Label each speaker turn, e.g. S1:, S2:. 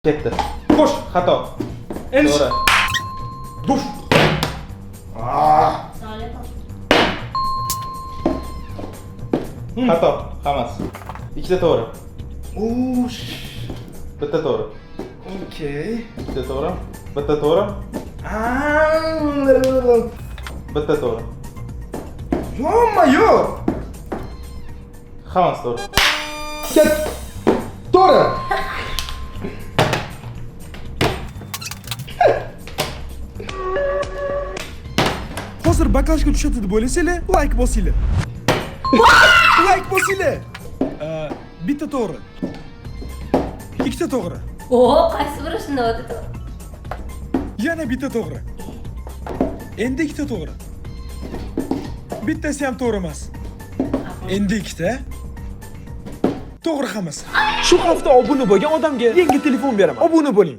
S1: Ketdi.
S2: Qo'sh.
S1: Xato.
S2: Endi.
S1: To'g'ri.
S2: Duf.
S3: Soliq.
S1: Xato. Hammasi. Ikkita to'g'ri.
S2: Ush.
S1: Bitta to'g'ri.
S2: Okey.
S1: Ikkita to'g'ri. Bitta to'g'ri. Bitta to'g'ri.
S2: Ё-моё!
S1: Hammasi to'g'ri.
S2: Ket. To'g'ri. Hozir баклажка tushadi deb o'ylasanglar, like bosinglar. Like bosinglar. Bitta to'g'ri. Ikkita to'g'ri.
S3: O, qaysi biri shunda o'tdi?
S2: Yana bitta to'g'ri. Endi ikkita to'g'ri. Bittasi ham to'g'ri emas. Endi ikkita. To'g'ri hammasi. Shu hafta obuna bo'lgan odamga yangi telefon beraman. Obuna bo'ling.